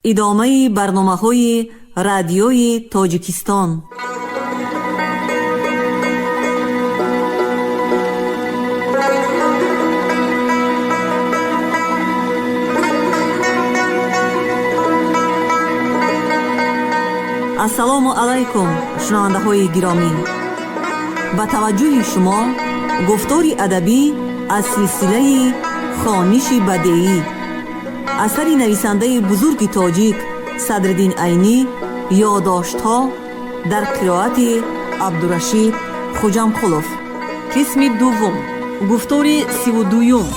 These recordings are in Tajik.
Идомаи барномаҳои Радиои Тоҷикистон. Ассалому алайкум, шунавандаҳои гиромӣ. Ба таваҷҷӯҳи шумо гуфтори адабӣ аз силсилаи Хониши бадеӣ, асари нависандаи бузурги тоҷик Садриддин Айнӣ, ёддоштҳо дар қироати Абдурашид Хуҷамқулов. Қисми дуввум, гуфтори 32-юм.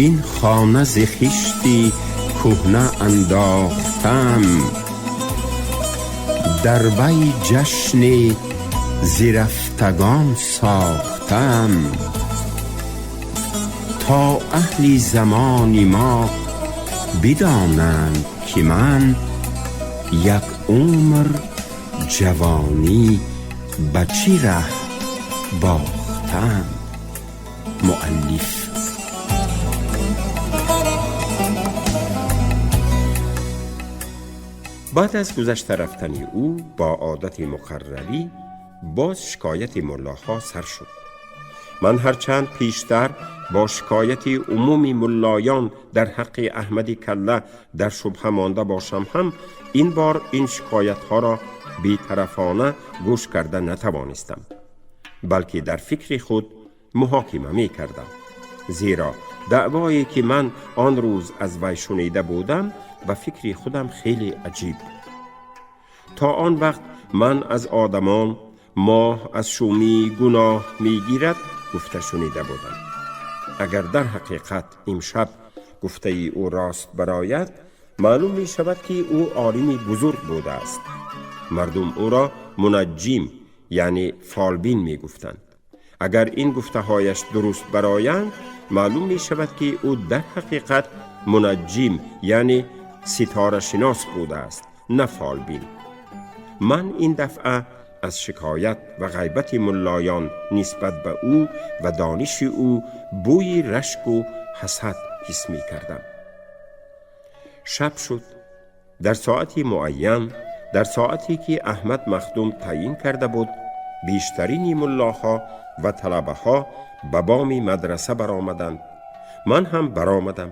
Ин хона зи хишти кӯҳна андохтам, дар вай ҷашни зи рафтагон сохтам, то аҳли замони мо бидонанд, ки ман як умр ҷавонӣ ба чӣ раҳ бохтам. Муаллиф. Баъд аз гузашта рафтани ӯ бо одати муқаррарӣ боз шикояти муллоҳо сар шуд. Ман ҳарчанд пештар бо шикояти умуми муллоён дар ҳаққи Аҳмади Калла дар шубҳа монда бошам ҳам, ин бор ин шикоятҳоро бетарафона гӯш карда натавонистам, балки дар фикри худ муҳокима мекардам, зеро даъвое ки ман он рӯз аз вай шунида будам, ба фикри худам хеле аҷиб буд. То он вақт ман аз одамон моҳ аз шумии гуноҳ мегирад гуфта шунида будам. Агар дар ҳақиқат имшаб гуфтаи ӯ рост барояд, маълум мешавад, ки ӯ олими бузург будааст. Мардум ӯро мунаҷҷим, яъне фолбин мегуфтанд. Агар ин гуфтаҳояш дуруст бароянд, маълум мешавад, ки ӯ дар ҳақиқат мунаҷҷим, яъне ситорашинос будааст, на фолбин. Ман ин дафъа аз шикоят ва ғайбати муллоён нисбат ба ӯ ва дониши ӯ бӯи рашку ҳасад ҳис мекардам. Шаб шуд. Дар соати муайян, дар соате ки Аҳмад Махдум таъйин карда буд, бештарини муллоҳо ва талабаҳо ба боми мадраса баромаданд. Ман ҳам баромадам.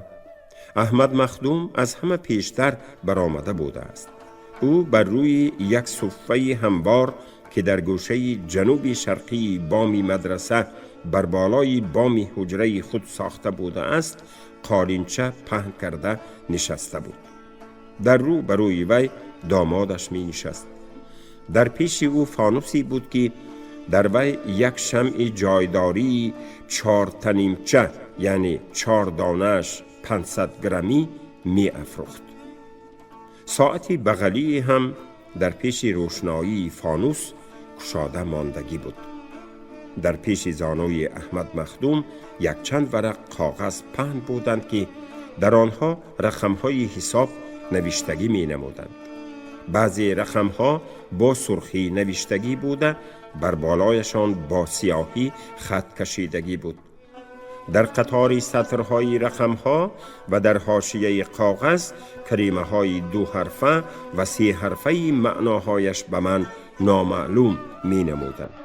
Аҳмад Махдум аз ҳама пештар баромада будааст. Ӯ бар рӯи як суффаи ҳамвор, ки дар гӯшаи ҷануби шарқии боми мадраса бар болои боми ҳуҷраи худ сохта будааст, қолинча паҳн карда нишаста буд. Дар рӯ ба рӯи вай домодаш менишаст. Дар пеши ӯ фонусе буд, ки дар вай як шамъи ҷойдории чортанимча, яъне чор донааш 500 граммӣ, меафрӯхт. Соати бағалие ҳам дар пеши рӯшноии фонус кушода мондагӣ буд. Дар пеши зонуи Аҳмад Махдум якчанд варақ коғаз паҳн буданд, ки дар онҳо рақамҳои ҳисоб навиштагӣ менамуданд. Баъзе рақамҳо бо сурхӣ навиштагӣ буда, бар болояшон бо сиёҳӣ хат кашидагӣ буд. Дар қатори сатрҳои рақамҳо ва дар ҳошияи коғаз калимаҳои дуҳарфа ва сеҳарфаи маъноҳояш ба ман номаълум менамуданд.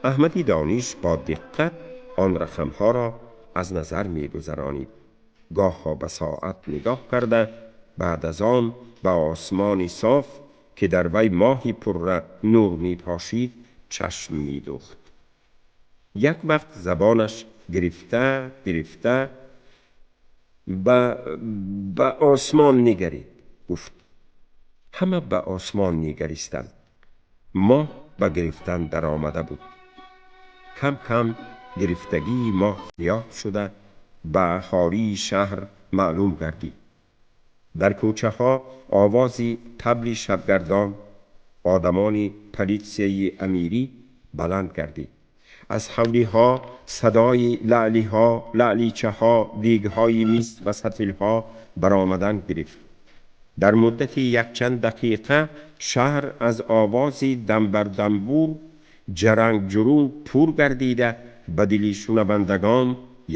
Аҳмади Дониш бо диққат он рақамҳоро аз назар мегузаронид, гоҳҳо ба соат нигоҳ карда, баъд аз он ба осмони соф, ки дар вай моҳи пурра нур мепошид, чашм медӯхт. Як вақт забонаш гирифта гирифта «Ба осмон нигаред» гуфт. Ҳама ба осмон нигаристанд. Моҳ ба гирифтан даромада буд. Кам кам гирифтагии моҳ зиёд шуда, ба аҳолии шаҳр маълум гардид. Дар кӯчаҳо овози табли шабгардон, одамони политсияи амирӣ баланд гардид. Аз ҳавлиҳо садои лаълиҳо, лаъличаҳо, дегҳои мис ва сатилҳо баромадан гирифт. Дар муддати якчанд дақиқа шаҳр аз овози дамбардамбур, ҷарангҷурунг пур гардида, ба дили шунавандагон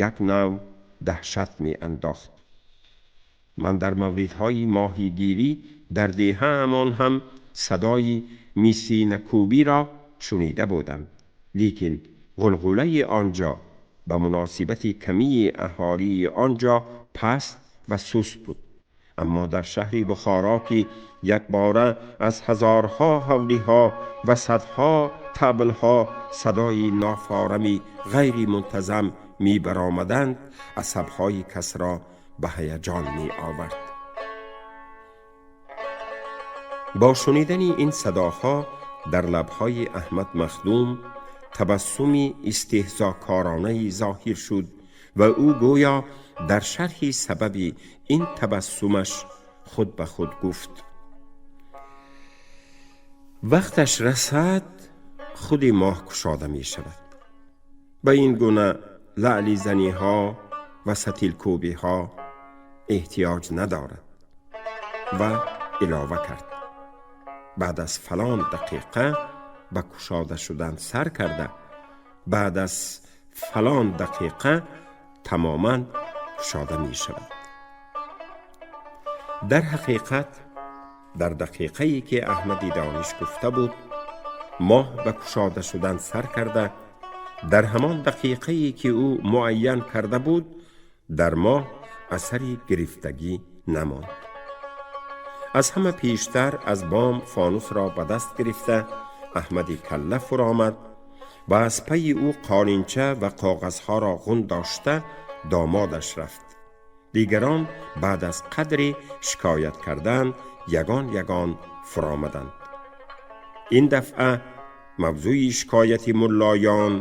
як нав даҳшат меандохт. Ман дар мавридҳои моҳигирӣ дар деҳаамон ҳам садои мисинакӯбиро шунида будам, лекин ғулғулаи он ҷо ба муносибати камии аҳолии он ҷо паст ва суст буд. Аммо дар шаҳри Бухоро, ки якбора аз ҳазорҳо ҳавлиҳо ва садҳо таблҳо садои нофорами ғайримунтазам мебаромаданд, асабҳои касро ба ҳаяҷон меовард. Бо шунидани ин садоҳо дар лабҳои Аҳмад Махдум табассуми истеҳзокоронае зоҳир шуд ва ӯ гӯё дар шарҳи сабаби ин табассумаш худ ба худ гуфт: вақташ расад, худи моҳ кушода мешавад. Ба ин гуна лаълизаниҳо ва сатилкӯбиҳо эҳтиёҷ надорад. Ва илова кард: баъд аз фалон дақиқа ба кушода шудан сар карда, баъд аз фалон дақиқа тамоман кушода мешавад. Дар ҳақиқат, дар дақиқае ки Аҳмади Дониш гуфта буд, моҳ ба кушода шудан сар карда, дар ҳамон дақиқае ки ӯ муайян карда буд, дар моҳ асари гирифтагӣ намонд. Аз ҳама пештар аз бом фонусро ба даст гирифта Аҳмади Калла фуромад ва аз пайи ӯ қолинча ва коғазҳоро ғун дошта домодаш рафт. Дигарон баъд аз қадре шикоят кардан ягон ягон фуромаданд. Ин дафъа мавзӯи шикояти муллоён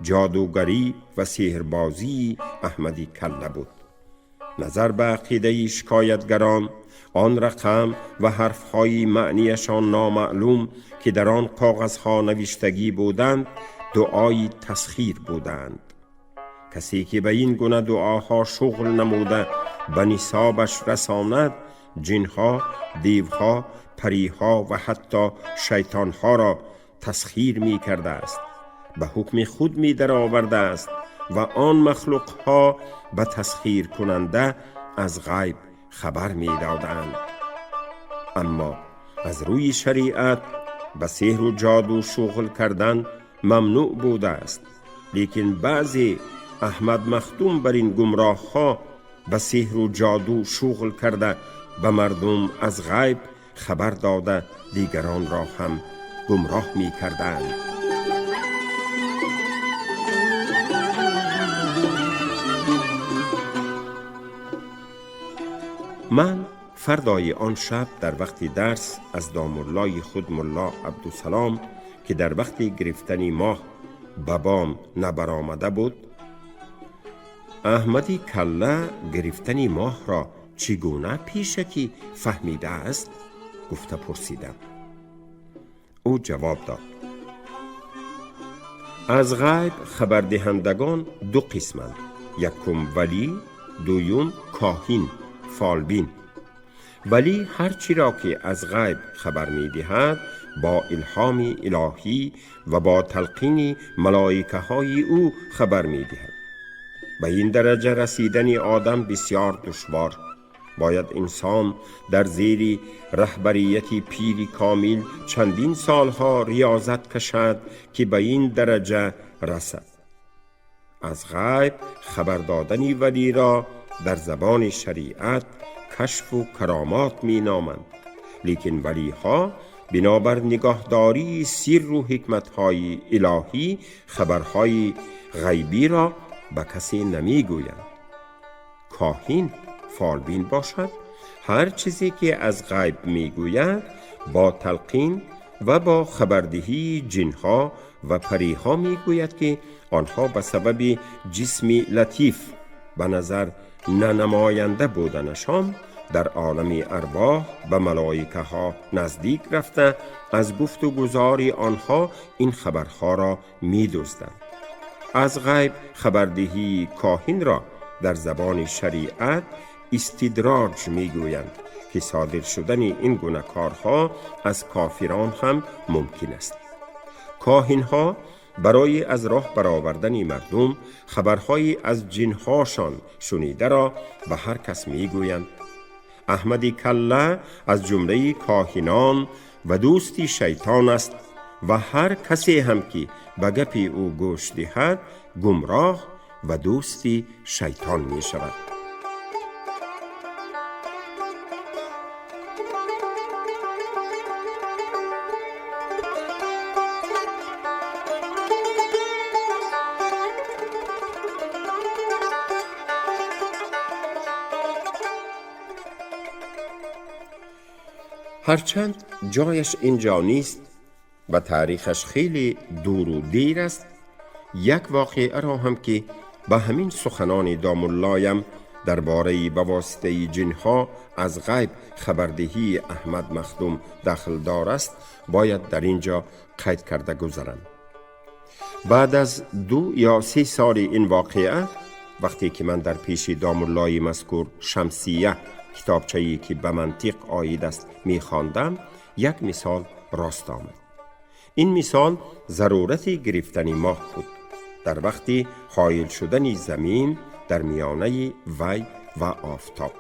ҷодугарӣ ва сеҳрбозии Аҳмади Калла буд. Назар ба ақидаи шикоятгарон, он рақам ва ҳарфҳои маънияшон номаълум, ки дар он коғазҳо навиштагӣ буданд, дуои тасхир буданд. Касе ки ба ин гуна дуоҳо шуғл намуда ба нисобаш расонад, ҷинҳо, девҳо, париҳо ва ҳатто шайтонҳоро тасхир мекардааст, ба ҳукми худ медаровардааст ва он махлуқҳо ба тасхиркунанда аз ғайб хабар медоданд. Аммо аз рӯи шариат ба сеҳру ҷоду шуғл кардан мамнӯъ будааст, лекин баъзе Аҳмад Махдум бар ин гумроҳҳо ба сеҳру ҷоду шуғл карда, ба мардум аз ғайб хабар дода, дигаронро ҳам гумроҳ мекарданд. Ман фардои он шаб дар вақти дарс аз домуллои худ Мулло Абдусалом, ки дар вақти гирифтани моҳ ба бом набаромада буд, Аҳмади Калла гирифтани моҳро чӣ гуна пешакӣ фаҳмидааст, гуфта пурсидам. Ӯ ҷавоб дод: аз ғайб хабардиҳандагон ду қисманд: якум валӣ, дуюм коҳин, фолбин. Валӣ ҳар чиро ки аз ғайб хабар медиҳад, бо илҳоми илоҳӣ ва бо талқини малоикаҳои ӯ хабар медиҳад. Ба ин дараҷа расидани одам бисёр душвор. Бояд инсон дар зери раҳбарияти пири комил чандин солҳо риёзат кашад, ки ба ин дараҷа расад. Аз ғайб хабар додани валиро дар забони шариат кашфу каромот меноманд, лекин валиҳо бинобар нигоҳдории сирру ҳикматҳои илоҳӣ хабарҳои ғайбиро ба касе намегӯянд. Коҳин, фолбин бошад, ҳар чизе ки аз ғайб мегӯяд, бо талқин ва бо хабардиҳии ҷинҳо ва париҳо мегӯяд, ки онҳо ба сабаби ҷисми латиф ба назар нанамоянда буданашон дар олами арвоҳ ба малоикаҳо наздик рафта, аз гуфту гузори онҳо ин хабарҳоро медузданд. Аз ғайб хабардиҳии коҳинро дар забони шариат истидроҷ мегӯянд, ки содир шудани ин гуна корҳо аз кофирон ҳам мумкин аст. Коҳинҳо барои аз роҳ баровардани мардум хабарҳои аз ҷинҳошон шунидаро ба ҳар кас мегӯянд. Аҳмади Калла аз ҷумлаи коҳинон ва дӯсти шайтон аст ва ҳар касе ҳам ки ба гапи ӯ гӯш диҳад, гумроҳ ва дӯсти шайтон мешавад. ҳарчанд ҷояш ин ҷо нест ва таърихаш хеле дуру дер аст, як воқеаро ҳам ки ба ҳамин суханони домуллоям дар бораи ба воситаи ҷинҳо аз ғайб хабардиҳии Аҳмад Махдум дахлдор аст, бояд дар ин ҷо қайд карда гузарам. Баъд аз 2 ё 3 соли ин воқеа, вақте ки ман дар пеши домуллои мазкур Шамсия, китобчае ки ба мантиқ оид аст, мехондам, як мисол рост омад. Ин мисол зарурати гирифтани моҳ буд дар вақти ҳоил шудани замин дар миёнаи вай ва офтоб.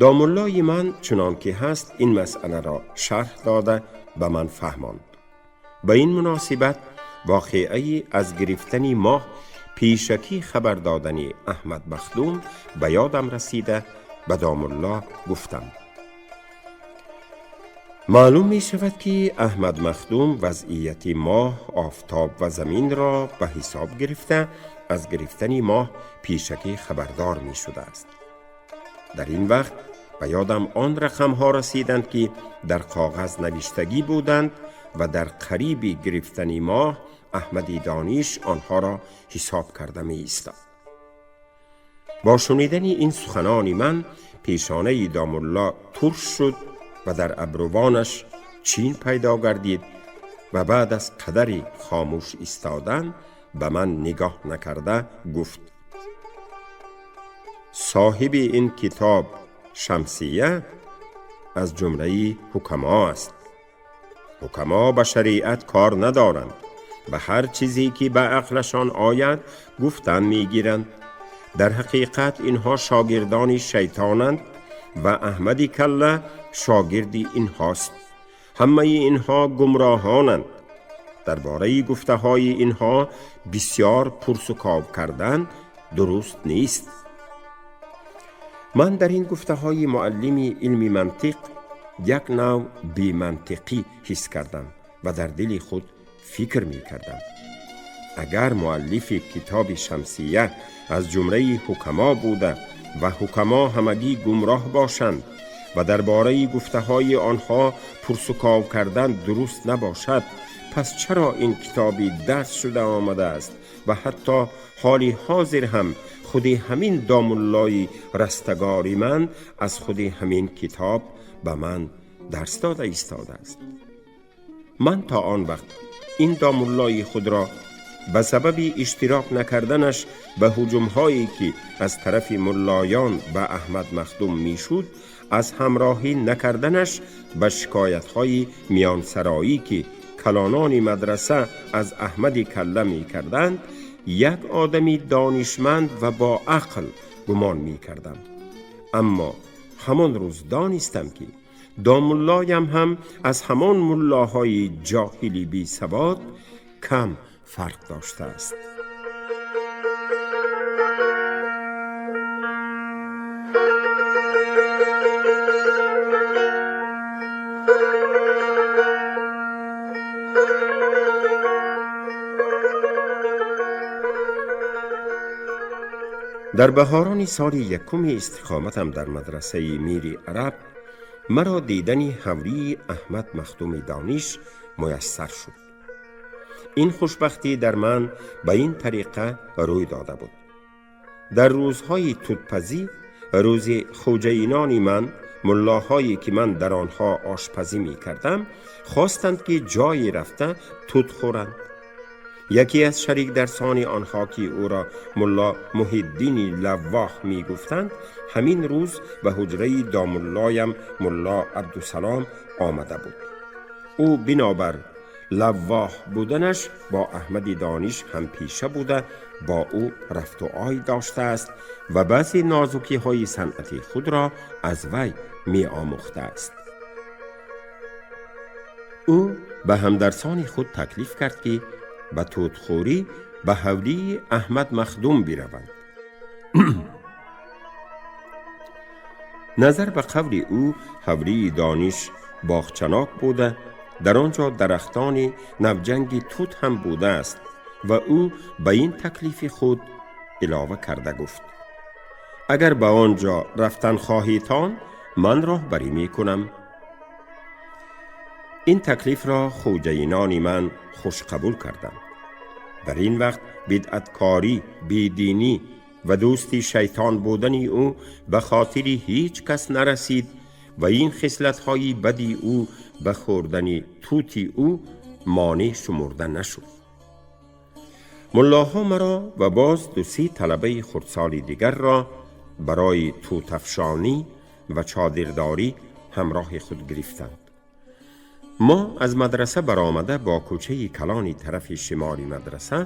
Домуллои ман чунон ки ҳаст ин масъаларо шарҳ дода ба ман фаҳмонд. Ба ин муносибат воқеаи аз гирифтани моҳ пешакӣ хабар додани Аҳмад Махдум ба ёдам расида, ба домулло гуфтам: маълум мешавад, ки Аҳмад Махдум вазъияти моҳ, офтоб ва заминро ба ҳисоб гирифта, аз гирифтани моҳ пешакӣ хабардор мешудааст. Дар ин вақт ба ёдам он рақамҳо расиданд, ки дар коғаз навиштагӣ буданд ва дар қариби гирифтани моҳ Аҳмади Дониш онҳоро ҳисоб карда меистод. Бо шунидани ин суханони ман пешонаи домулло турш шуд ва дар абрувонаш чин пайдо гардид ва баъд аз қадари хомӯш истодан ба ман нигоҳ накарда гуфт: соҳиби ин китоб Шамсия аз ҷумлаи ҳукамо аст. Ҳукамо ба шариат кор надоранд ва ҳар чизе ки ба ақлашон ояд, гуфтан мегиранд. Дар ҳақиқат инҳо шогирдони шайтонанд ва Аҳмади Калла шогирди инҳост. Ҳамаи инҳо гумроҳонанд. Дар бораи гуфтаҳои инҳо бисёр пурсуков кардан дуруст нест. Ман дар ин гуфтаҳои муаллими илми мантиқ як нав бемантиқӣ ҳис кардам ва дар дили худ фикр мекардам: агар муаллифи китоби Шамсия аз ҷумлаи ҳукамо буда ва ҳукамо ҳамагӣ гумроҳ бошанд ва дар бораи гуфтаҳои онҳо пурсуков кардан дуруст набошад, пас чаро ин китоби дарс шуда омадааст ва ҳатто ҳоли ҳозир ҳам худи ҳамин домуллои растагори ман аз худи ҳамин китоб ба ман дарс дода истодааст? Ман то он вақт ин домуллои худро ба сабаби иштирок накарданаш ба ҳуҷумҳое ки аз тарафи муллоён ба Аҳмад Махдум мешуд, аз ҳамроҳӣ накарданаш ба шикоятҳои миёнсароӣ ки калонони мадраса аз Аҳмади Калла мекарданд, як одами донишманд ва бо ақл гумон мекардам. Аммо ҳамон рӯз донистам, ки домуллоям ҳам аз ҳамон муллоҳои ҷоҳили бесавод кам фарқ доштааст. Дар баҳорони соли якуми истиқоматам дар мадрасаи Мири Араб маро дидани ҳавлии Аҳмад Махдуми Дониш муяссар шуд. Ин хушбахтӣ дар ман ба ин тариқа рӯй дода буд. Дар рӯзҳои тутпазӣ рӯзи хоҷаинони ман, муллоҳое ки ман дар онҳо ошпазӣ мекардам, хостанд, ки ҷое рафта тут хӯранд. Яке аз шарикдарсони онҳо, ки ӯро мулло Муҳиддини Лаввоҳ мегуфтанд, ҳамин рӯз ба ҳуҷраи домуллоям мулло Абдусалом омада буд. Ӯ бинобар лаввоҳ буданаш бо Аҳмади Дониш ҳампеша буда, бо ӯ рафту ой доштааст ва баъзе нозукиҳои санъати худро аз вай меомӯхтааст. Ӯ ба ҳамдарсони худ таклиф кард, ки ба тутхӯрӣ ба ҳавлии Аҳмад Махдум бираванд. Назар ба қавли ӯ, ҳавлии Дониш боғчанок буда, дар он ҷо дарахтони навҷанги тут ҳам будааст ва ӯ ба ин таклифи худ илова карда гуфт: агар ба он ҷо рафтан хоҳитон, ман роҳбарӣ мекунам. Ин таклифро хоҷаинони ман хушқабул карданд. Дар ин вақт бидъаткорӣ, бединӣ ва дӯсти шайтон будани ӯ ба хотири ҳеҷ кас нарасид ва ин хислатҳои бади ӯ ба хӯрдани тути ӯ монеъ шумурда нашуд. Муллоҳо маро ва боз ду-се талабаи хурдсоли дигарро барои тутафшонӣ ва чодирдорӣ ҳамроҳи худ гирифтанд. Мо аз мадраса баромада бо кӯчаи калони тарафи шимоли мадраса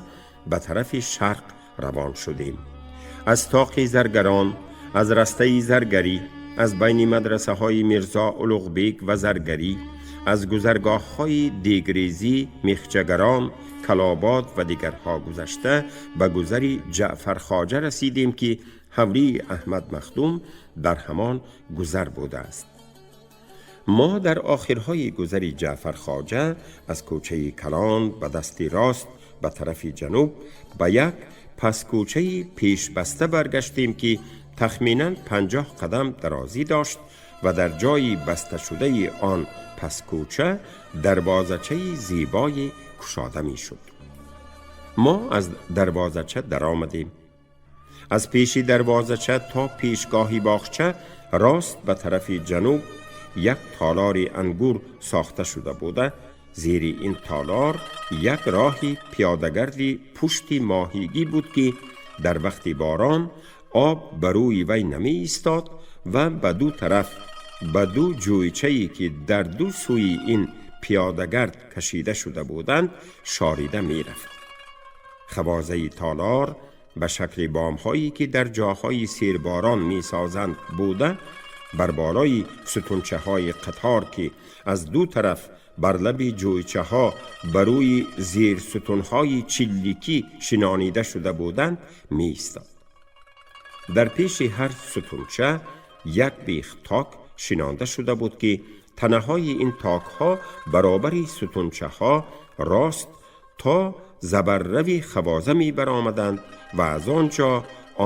ба тарафи шарқ равон шудем. Аз тоқи заргарон, аз растаи заргарӣ, аз байни мадрасаҳои Мирзо Улуғбек ва заргарӣ, аз гузаргоҳҳои дегрезӣ, мехчагарон, калобод ва дигарҳо гузашта ба гузари Ҷаъфархоҷа расидем, ки ҳавлии Аҳмад Махдум дар ҳамон гузар будааст. Мо дар охирҳои гузари Ҷаъфархоҷа аз кӯчаи калон ба дасти рост ба тарафи ҷануб ба як паскӯчаи пешбаста баргаштем, ки тахминан 50 қадам дарозӣ дошт ва дар ҷои басташудаи он паскӯча дарвозачаи зебое кушода мешуд. Мо аз дарвозача даромадем. Аз пеши дарвозача то пешгоҳи боғча рост ба тарафи ҷануб як толори ангур сохта шуда буда, зери ин толор як роҳи пиёдагарди пушти моҳигӣ буд, ки дар вақти борон об ба рӯи вай намеистод ва ба ду тараф ба ду ҷӯйчае, ки дар ду сӯи ин пиёдагард кашида шуда буданд, шорида мерафт. Хавозаи толор ба шакли бомҳое, ки дар ҷоҳои серборон месозанд, буда, бар болои сутунчаҳои қатор, ки аз ду тараф бар лаби ҷӯйчаҳо ба рӯи зерсутунҳои чилликӣ шинонида шуда буданд, меистод. Дар пеши ҳар сутунча як бех ток шинонда шуда буд, ки танаҳои ин токҳо баробари сутунчаҳо рост то забаррави хавоза мебаромаданд ва аз он ҷо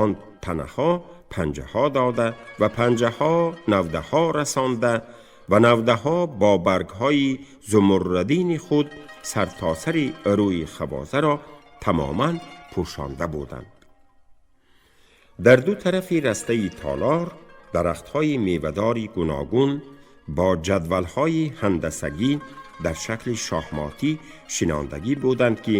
он танаҳо панҷаҳо дода ва панҷаҳо навдаҳо расонда ва навдаҳо бо баргҳои зумуррадини худ сартосари рӯи хавозаро тамоман пӯшонда буданд. Дар ду тарафи растаи толор дарахтҳои мевадори гуногун бо ҷадвалҳои ҳандасагӣ дар шакли шоҳмотӣ шинондагӣ буданд, ки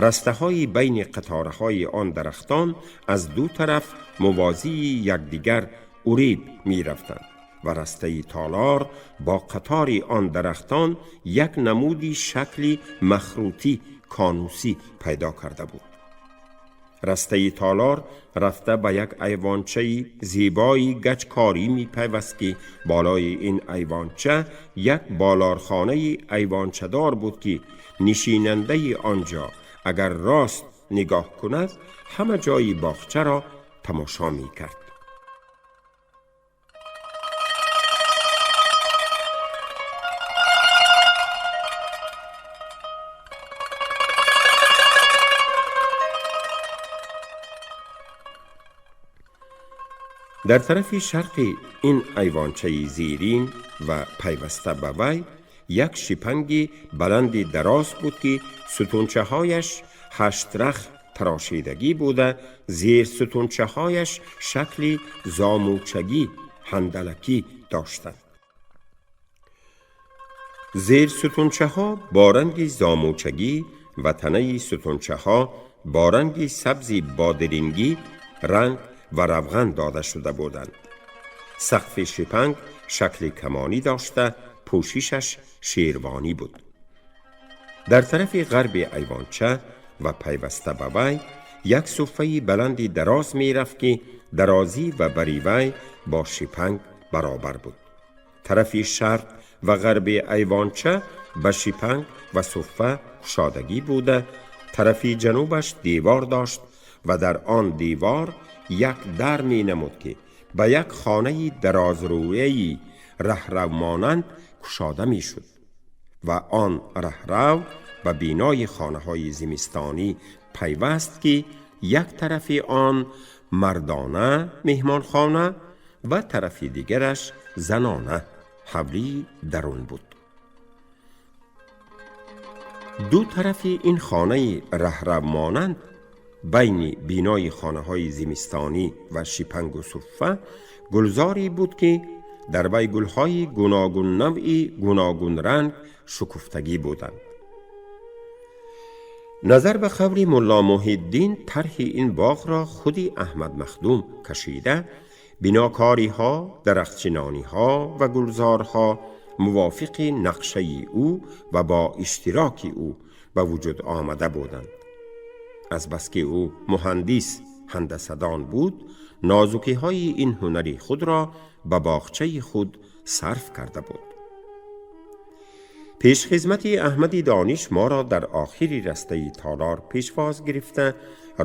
растаҳои байни қатораҳои он дарахтон аз ду тараф мувозии якдигар уреб мерафтанд ва растаи толор бо қатори он дарахтон як намуди шакли махрутӣ конусӣ пайдо карда буд. Растаи толор рафта ба як айвончаи зебои гачкорӣ мепайваст, ки болои ин айвонча як болорхонаи айвончадор буд, ки нишинандаи он ҷо агар рост нигоҳ кунад, ҳама ҷои боғчаро тамошо мекард. Дар тарафи шарқи ин айвончаи зерин ва пайваста ба вай як шипанги баланди дароз буд, ки сутунчаҳояш ҳаштрах тарошидагӣ буда, зерсутунчаҳояш шакли зомучагӣ ҳандалакӣ доштанд. Зерсутунчаҳо бо ранги зомучагӣ ва танаи сутунчаҳо бо ранги сабзи бодирингӣ ранг ва равған дода шуда буданд. Сақфи шипанг шакли камонӣ дошта, пӯшишаш шервонӣ буд. Дар тарафи ғарби айвонча ва пайваста ба вай як суффаи баланди дароз мерафт, ки дарозӣ ва бари вай бо шипанг баробар буд. Тарафи шарқ ва ғарби айвонча ба шипанг ва суффа кушодагӣ буда, тарафи ҷанубаш девор дошт ва дар он девор як дар менамуд, ки ба як хонаи дарозрӯяи раҳравмонанд кушода мешуд ва он раҳрав ба бинои хонаҳои зимистонӣ пайваст, ки як тарафи он мардона меҳмонхона ва тарафи дигараш занона ҳавлии дарун буд. Ду тарафи ин хонаи раҳравмонанд байни бинои хонаҳои зимистонӣ ва шипангу суффа гулзоре буд, ки дар вай гулҳои гуногуннавъи гуногунранг шукуфтагӣ буданд. Назар ба қавли Мулло Муҳиддин, тарҳи ин боғро худи Аҳмад Махдум кашида, бинокориҳо, дарахтчинониҳо ва гулзорҳо мувофиқи нақшаи ӯ ва бо иштироки ӯ ба вуҷуд омада буданд. Азбаски ӯ муҳандис ҳандасадон буд, нозукиҳои ин ҳунари худро ба боғчаи худ сарф карда буд. Пешхизмати Аҳмади Дониш моро дар охири растаи толор пешвоз гирифта,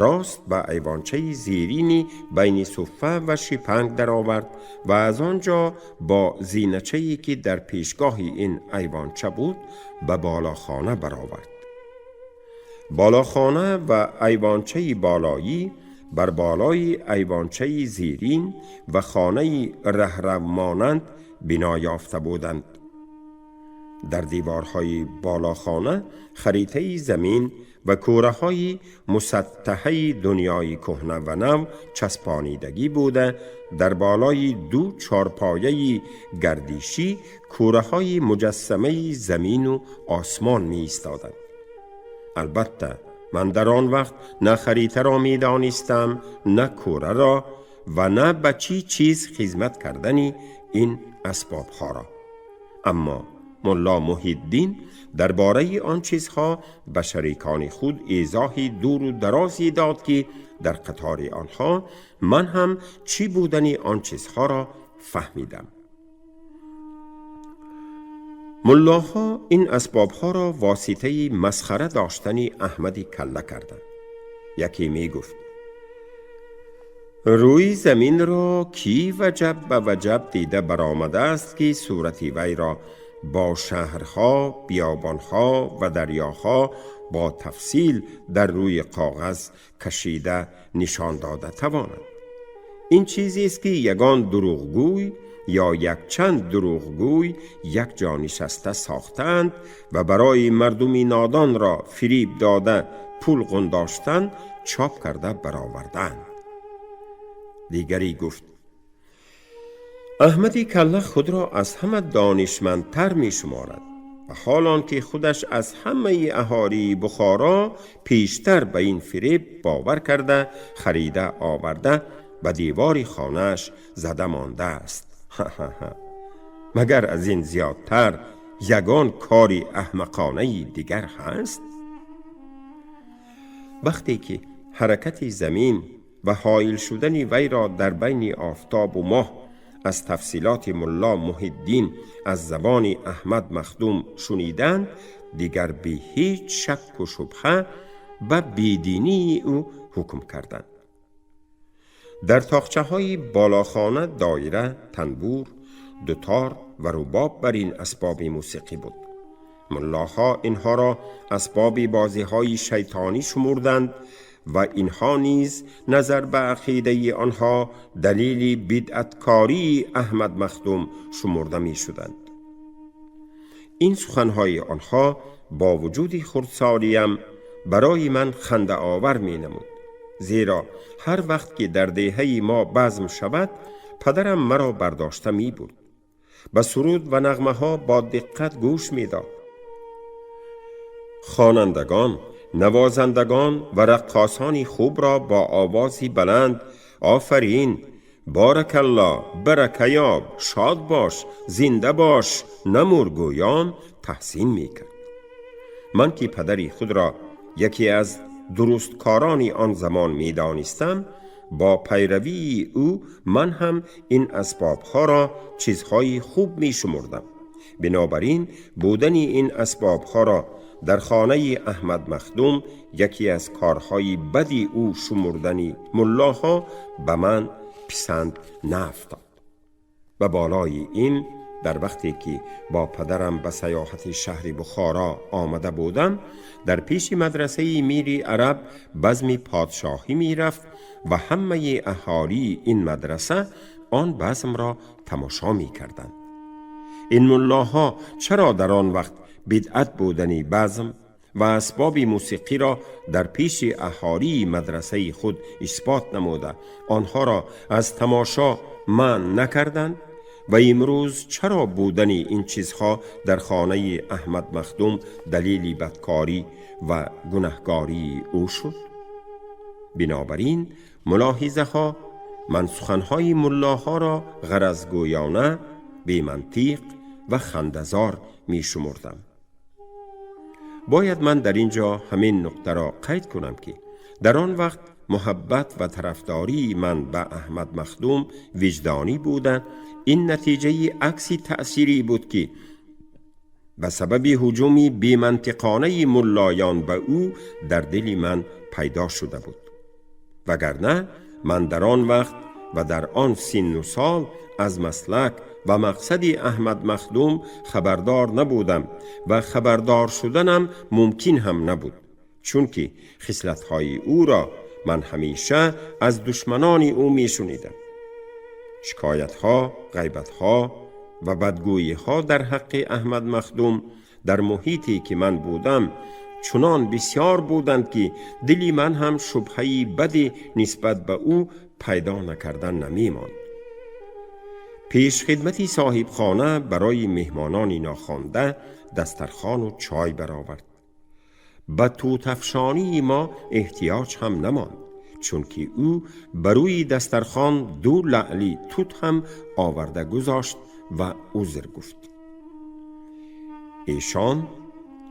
рост ба айвончаи зерини байни суффа ва шипанг даровард ва аз он ҷо бо зиначае, ки дар пешгоҳи ин айвонча буд, ба болохона баровард. Болохона ва айвончаи болоӣ бар болои айвончаи зерин ва хонаи раҳравмонанд бино ёфта буданд. Дар деворҳои болохона харитаи замин ва кӯраҳои мусаттаҳаи дунёи кӯҳна ва нав часпонидагӣ буда, дар болои ду чорпояи гардишӣ кӯраҳои муҷассамаи замину осмон меистоданд. Албатта, ман дар он вақт на харитаро медонистам, на кӯраро ва на ба чӣ чиз хизмат кардани ин асбобҳоро. Аммо Мулло Муҳиддин дар бораи он чизҳо ба шарикони худ эзоҳи дуру дарозе дод, ки дар қатори онҳо ман ҳам чӣ будани он чизҳоро фаҳмидам. Муллоҳо ин асбобҳоро воситаи масхара доштани Аҳмади Калла карданд. Яке мегуфт: рӯи заминро кӣ ваҷаб ба ваҷаб дида баромадааст, ки сурати вайро бо шаҳрҳо, биёбонҳо ва дарёҳо бо тафсил дар рӯи коғаз кашида нишон дода тавонад? Ин чизест, ки ягон дурӯғгӯй ё якчанд дурӯғгӯй як ҷо нишаста сохтаанд ва барои мардуми нодонро фириб дода пул ғундоштан чоп карда баровардаанд. Дигарӣ гуфт: Аҳмади Калла худро аз ҳама донишмандтар мешуморад ва ҳол он ки худаш аз ҳамаи аҳолии Бухоро пештар ба ин фиреб бовар карда, харида оварда, ба девори хонааш зада мондааст. Ха-ха-ха, магар аз ин зиёдтар ягон кори аҳмақонаи дигар ҳаст? Вақте ки ҳаракати замин ва ҳоил шудани вайро дар байни офтобу моҳ аз тафсилоти Мулло Муҳиддин аз забони Аҳмад Махдум шуниданд, дигар бе ҳеҷ шакку шубҳа ба бединии ӯ ҳукм карданд. Дар тоқчаҳои болохона доира, танбур, дутор ва рубоб бар ин асбоби мусиқӣ буд. Муллоҳо инҳоро асбоби бозиҳои шайтонӣ шумурданд ва инҳо низ назар ба ақидаи онҳо далели бидъаткории Аҳмад Махдум шумурда мешуданд. Ин суханҳои онҳо бо вуҷуди хурдсолиям барои ман хандаовар менамуд, зеро ҳар вақт ки дар деҳаи мо базм шавад, падарам маро бардошта мебурд, ба суруд ва нағмаҳо бо диққат гӯш медод. Хонандагон, навозандагон ва раққосони хубро бо овози баланд «Офарин», «Боракалло», «Баракаёб», «Шод бош», «Зинда бош», намур гӯён таҳсин мекард. من که پدری خود را یکی از درستکاران آن زمان می دانستم، با پیروی او من هم این اسبابها را چیزهای خوب می شمردم. بنابراین بودن این اسبابها را در خانه احمد مخدوم یکی از کارهای بدی او شمردن ملاها به من پسند نیفتاد. و بالای این در وقتی که با پدرم به سیاحت شهر بخارا آمده بودم، در پیش مدرسه میری عرب بزم پادشاهی می رفت و همه اهالی این مدرسه آن بزم را تماشا می کردند. این ملاها چرا در آن وقت بدعت بودن بزم و اسباب موسیقی را در پیش اهالی مدرسه خود اثبات نموده آنها را از تماشا منع نکردند؟ و امروز چرا بودن این چیزها در خانه احمد مخدوم دلیل بدکاری و گناهکاری او شد؟ بنابراین ملاحظه ها من سخنهای ملاها را غرضگویانه، بی منطق و خنده‌زار می شمردم. باید من در اینجا همین نقطه را قید کنم که در آن وقت محبت و طرفداری من به احمد مخدوم وجدانی بوده. این نتیجه عکس تأثیری بود که به سبب هجوم بی‌منطقانه ملایان به او در دل من پیدا شده بود. وگرنه من در آن وقت و در آن سن و سال از مسلک و مقصد احمد مخدوم خبردار نبودم و خبردار شدنم ممکن هم نبود، چون که خصلت‌های او را من همیشه از دشمنان او می شنیدم. شکایت‌ها، غیبت‌ها و بدگویی‌ها در حق احمد مخدوم در محیطی که من بودم چنان بسیار بودند که دلی من هم شبهه‌ای بدی نسبت به او پیدا نکردن نمی‌ماند. پیش خدمتی صاحب خانه برای مهمانان ناخوانده دسترخوان و چای برآورد. به توتفشانی ما احتیاج هم نماند، چون که او بروی دسترخوان 2 لعلی توت هم آورده گذاشت و عذر گفت. ایشان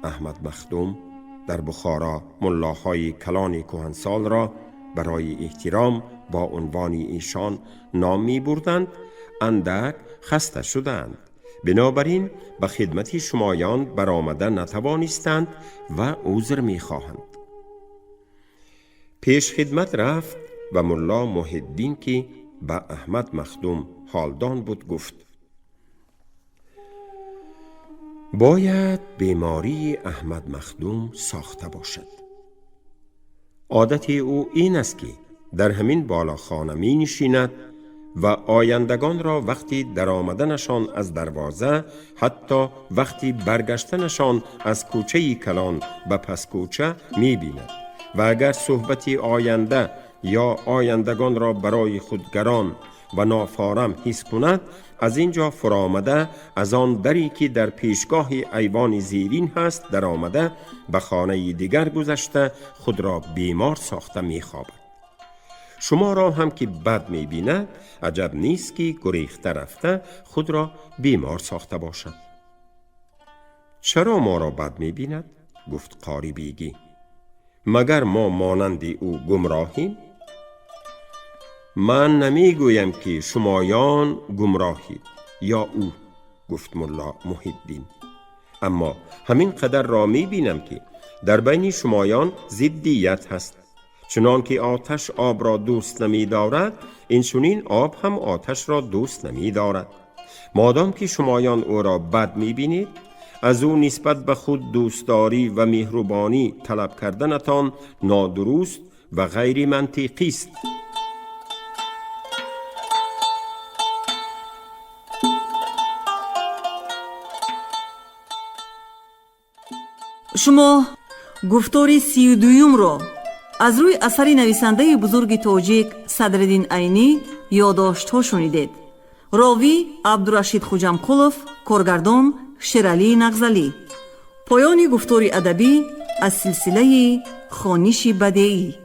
احمد مخدوم در بخارا ملاهای کلان کهنسال را برای احترام با عنوان ایشان نام می بردند، اندک خسته شدند. بنابراین به خدمت شمایان برآمده نتوانستند و عذر می خواهند. پیش خدمت رفت و ملا محی‌الدین که به احمد مخدوم حالدان بود گفت: باید بیماری احمد مخدوم ساخته باشد. عادت او این است که در همین بالاخانه می نشیند و آیندگان را وقتی در آمدنشان از دروازه، حتی وقتی برگشتنشان از کوچه کلان به پس کوچه می بیند و اگر صحبت آینده یا آیندگان را برای خودگران و نافارم حس کند، از اینجا فرآمده از آن دری که در پیشگاه ایوان زیرین هست در آمده به خانه دیگر گذشته خود را بیمار ساخته می خوابد. شما را هم که بد می بیند، عجب نیست که گریخته رفته خود را بیمار ساخته باشد. چرا ما را بد می بیند؟ گفت قاری بیگی. مگر ما مانند او گمراهیم؟ من نمی گویم که شمایان گمراهید یا او، گفت ملا محی‌الدین، اما همین قدر را می بینم که در بین شمایان ضدیت هست. چنان که آتش آب را دوست نمی دارد، این چنین آب هم آتش را دوست نمی دارد. مادام که شمایان او را بد می بینید، از او نسبت به خود دوستداری و مهربانی طلب کردنتان نادرست و غیر منطقی است. Шумо гуфтори 32-умро аз рӯи асари нависандаи бузурги тоҷик Садриддин Айнӣ ёддоштҳо шунидед. Ровӣ Абдурашид Хуҷамкулов, коргардон Шералӣ Нағзалӣ. Поёни гуфтори адабӣ аз силсилаи хониши бадеӣ.